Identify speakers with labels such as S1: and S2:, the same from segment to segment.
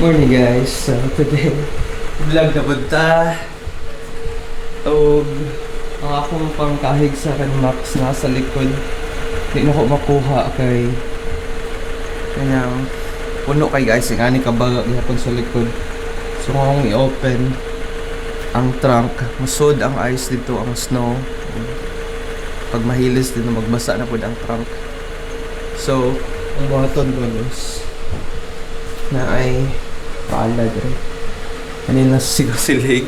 S1: Morning, guys. So today, vlog na punta. Og ang akong pangkahig sa kan Max nasa likod. Di na ko makuha kay kanyang puno kay guys, yung ani kabaga gihapon sa likod. So kung akong i-open ang trunk, musod ang ice dito, ang snow. Pag mahilis din magbasa na pud ang trunk. So, ang buhaton ron is na ay pala dre. Kanina sigaw silig.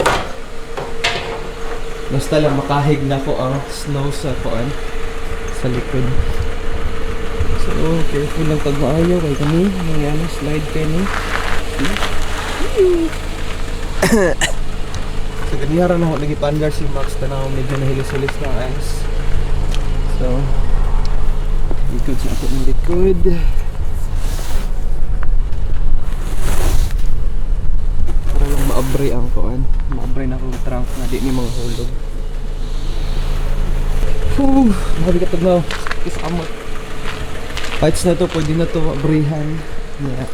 S1: Basta lang makahig na ko ang snow sa kuan sa likod. So, careful lang pag maayo kay kami. Nangyari slide kay ni. So, ganyan na ako lagi pandar si Max, tanaw medyo nahilis-hilis na ang ice. So, likod sa ako ng likod. Para lang maabre ang kuan. Maabre na akong trunk na di ni mga hulog. Whew, mabigat na. Isa kamot. Kahit na to, pwede na to abrihan. Yeah.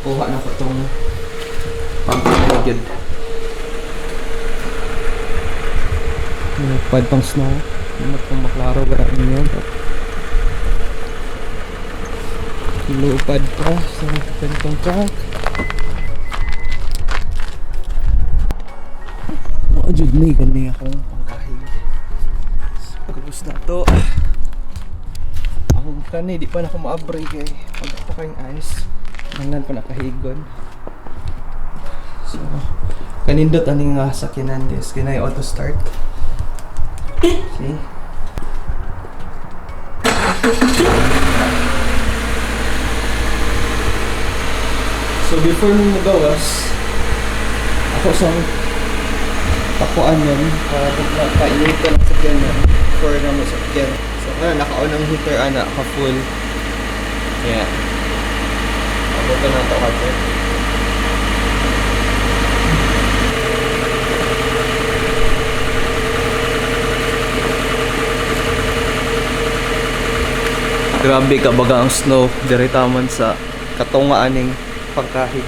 S1: Kuha na ko tong pagpapagid. Pwede pang snow. Namat pang maklaro ba ninyo. But lupad pa sa ganitong trunk. Mao jud ni gani akong pangkahig. So, pagkabus na to. Ang kani di pa na ako maabre kay pag pa kayong ice. Nangnan pa nakahigon. So, kanindot aning sakyanan guys. Kinay auto start. See? So before mo magawas, ako sa takuan yun, para painitan ang sakyanan for na mo sakyan. So kaya naka-on ang heater ana, ka-full. Yeah. Abot na ito kasi. Grabe ka baga ang snow diri taman sa katunga aning pangkahig.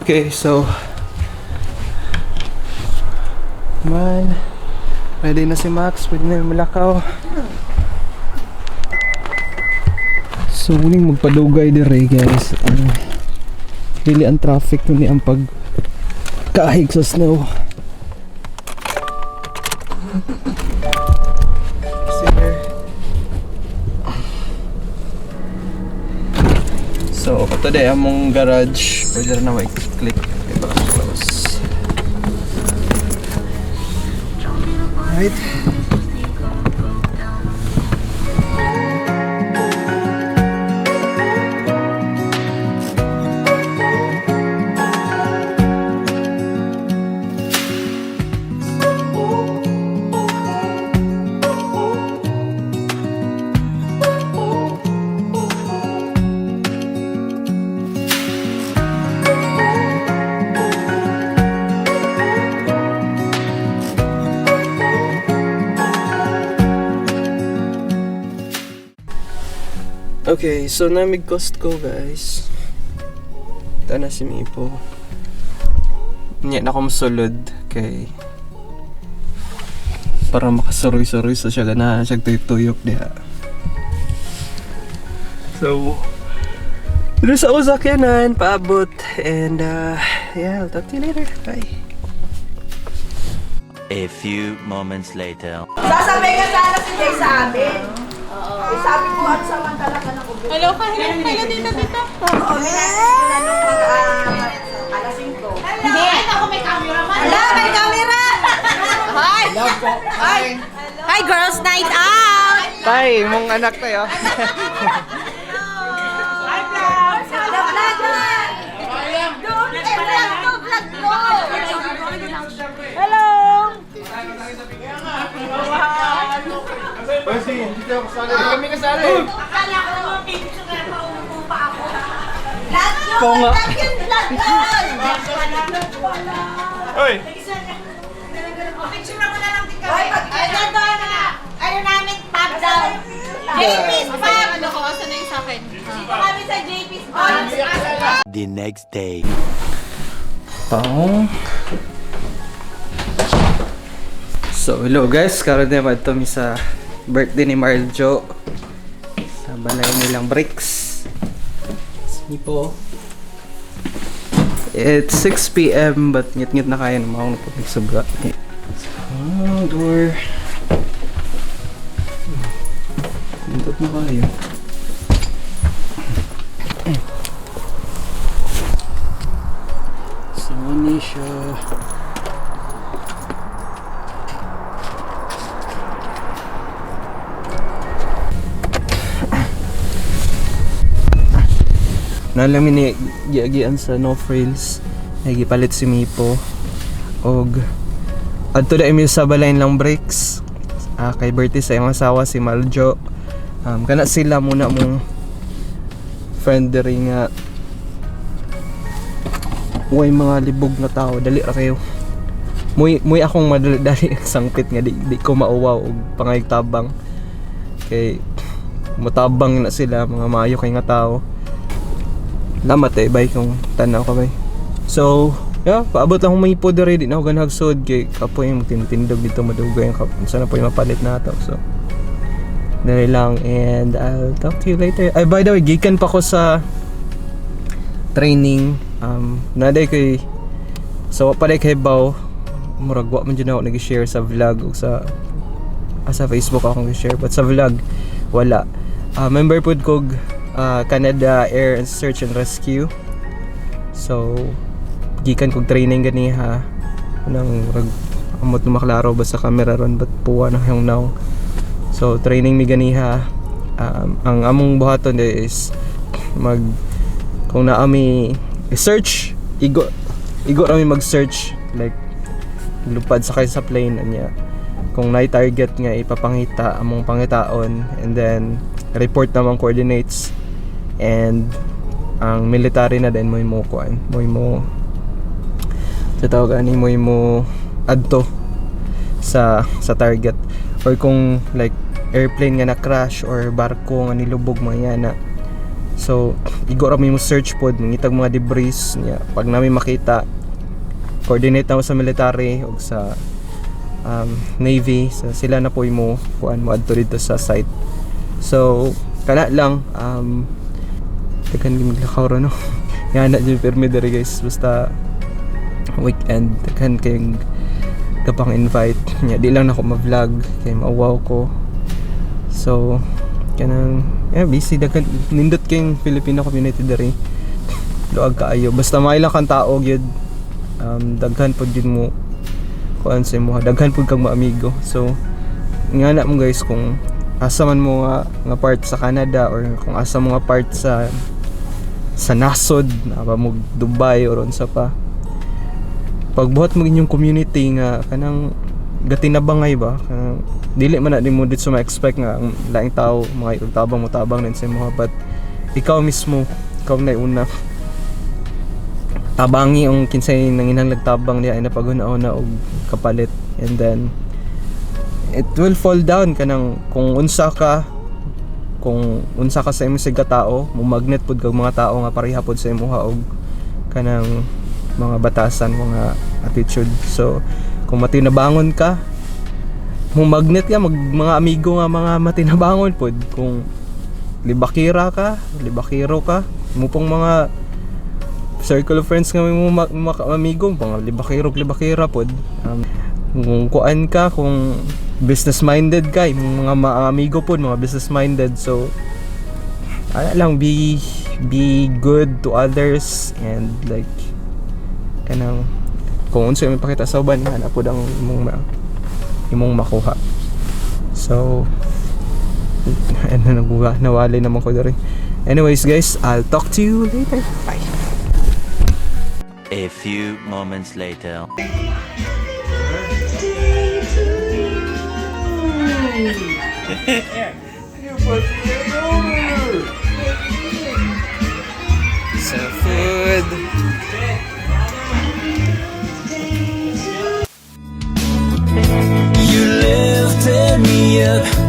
S1: Okay, so man, ready na si Max, pwede na yung malakaw. So, muning magpadugay dire guys. Ang dili ang traffic ni ang pag kahig sa snow. Sir. So, ito din among garage. Pwede na mai-click. Diba? Close. Right. Okay, so namig Costco guys. Ito na si Mipo. Hindi na ako masulod kay para makasuroy-suroy sa siya ganahan siya tuyok-tuyok diha. So, dito sa sakyanan, paabot. And yeah, I'll talk to you later. Bye.
S2: A few moments later.
S3: Sasabay ka sana si Jay sa amin. Oo. Eh, sabi ko, at samantala ka na kubo.
S4: Hello ka, hello, hello, tita, tita.
S3: Oo, minessage ko na nung mga alas 5.
S4: Hindi. Ay, ako may camera man.
S3: Ala, may camera!
S4: Hi! Hi! Hi, girls night out!
S1: Tay, mong anak tayo.
S4: Hi, vlog!
S3: The vlog! Eh, vlog to, vlog to!
S4: Hello!
S1: Kami kasali.
S4: Akala ko naman picture na paupo pa ako.
S3: Vlog.
S1: Ikaw nga.
S5: Hoy!
S4: Picture mo na lang din kami. Ay, nandun na. Ano namin, pub daw. JP's Pub. Ano ko, asan na yung sa akin? Dito kami sa JP's Pub.
S2: The next day.
S1: Taong. So, hello guys. Karon na ito mi sa birthday ni Marjo. Sa balay nilang bricks. Sige po. It's 6 p.m. but ngit-ngit na kaya ng mga nagpapagsuga. Okay. So, door. Nindot na kayo. So, ni siya. Nalamin ni giagian sa No Frills. Ay gipalit si Mipo. Og adto na imi sa balay lang breaks. Ah, kay Bertie sa iyang asawa si Maljo. Kana sila muna mong friend diri nga way mga libog na tao dali ra kayo. Muy akong madali-dali ang sangpit nga di ko mauwaw og pangaytabang kay mutabang na sila mga maayo kay nga tao. Lamat eh, bay kung tanaw ka bay. So, yeah, paabot lang kung may po diri, di na ako ganahagsod kay kapoy yung tinitindog dito madugay ang kap. Sana po yung mapalit na ato. So, dali lang and I'll talk to you later. Ay, by the way, gikan pa ko sa training. Naday kay so wa pa day kay Baw. Murag wa man jud ako nag-share sa vlog ug sa sa Facebook akong i-share but sa vlog wala. Member pud kog Canada Air and Search and Rescue. So gikan kog training ganiha nang murag amot na maklaro ba sa camera ron but puwa na yung now. So training mi ganiha. Ang among buhaton di is mag kung naa mi search igo igo ra mi mag-search like lupad sakay sa plane anya kung naay target nga ipapangita among pangitaon and then report namang coordinates and ang military na din mo'y mo kuan mo'y mo sa tawag ani mo'y mo adto sa target or kung like airplane nga na crash or barko nga nilubog mga yana. So igo ra mi mo search pod mangitag mga debris niya. Pag nami makita, coordinate na sa military ug sa Navy. So sila na po mo kuan mo adto dito sa site. So kana lang, daghan gyud maglakaw ra no. Yan na jud pirmi diri guys, basta weekend daghan kayong kapang invite nya. Di lang nako ma-vlog kay mauwaw ko. So kanang yeah, busy daghan, nindot kayong Filipino community diri, luag kaayo. Basta maila kang tao gyud, daghan pod gyud mo kuan sa imo, daghan pud kag maamigo. So nga na mo guys, kung asa man mo nga part sa Canada or kung asa mo nga part sa nasod na ba mo Dubai or unsa pa, pagbuhat mo inyong community nga kanang gatinabangay ba, kanang dili man na nimo dito ma-expect nga ang laing tao mga tabang mo tabang din sa imo, but ikaw mismo, ikaw na una tabangi ang kinsay nanginahanglag tabang niya ay napaguna-una og kapalit and then it will fall down. Kanang kung unsa ka sa imong siga tao, mo magnet pud kag mga tao nga pareha pud sa imuha og kanang mga batasan, mga attitude. So kung matinabangon ka, mo magnet ka mag mga amigo nga mga matinabangon pud. Kung libakira ka, libakiro ka mo pong mga circle of friends nga mo amigo mga libakiro, libakira pod. Kung kuan ka, kung business minded ka, imong mga amigo pod mga business minded. So ano lang, be good to others and like kanang kung unsa imong pakita sa uban ana pod ang imong makuha. So ano, nagbuga nawali naman ko diri. Anyways guys, I'll talk to you later. Bye.
S2: A few moments later.
S1: Sa food. Good.
S6: You lifted me up.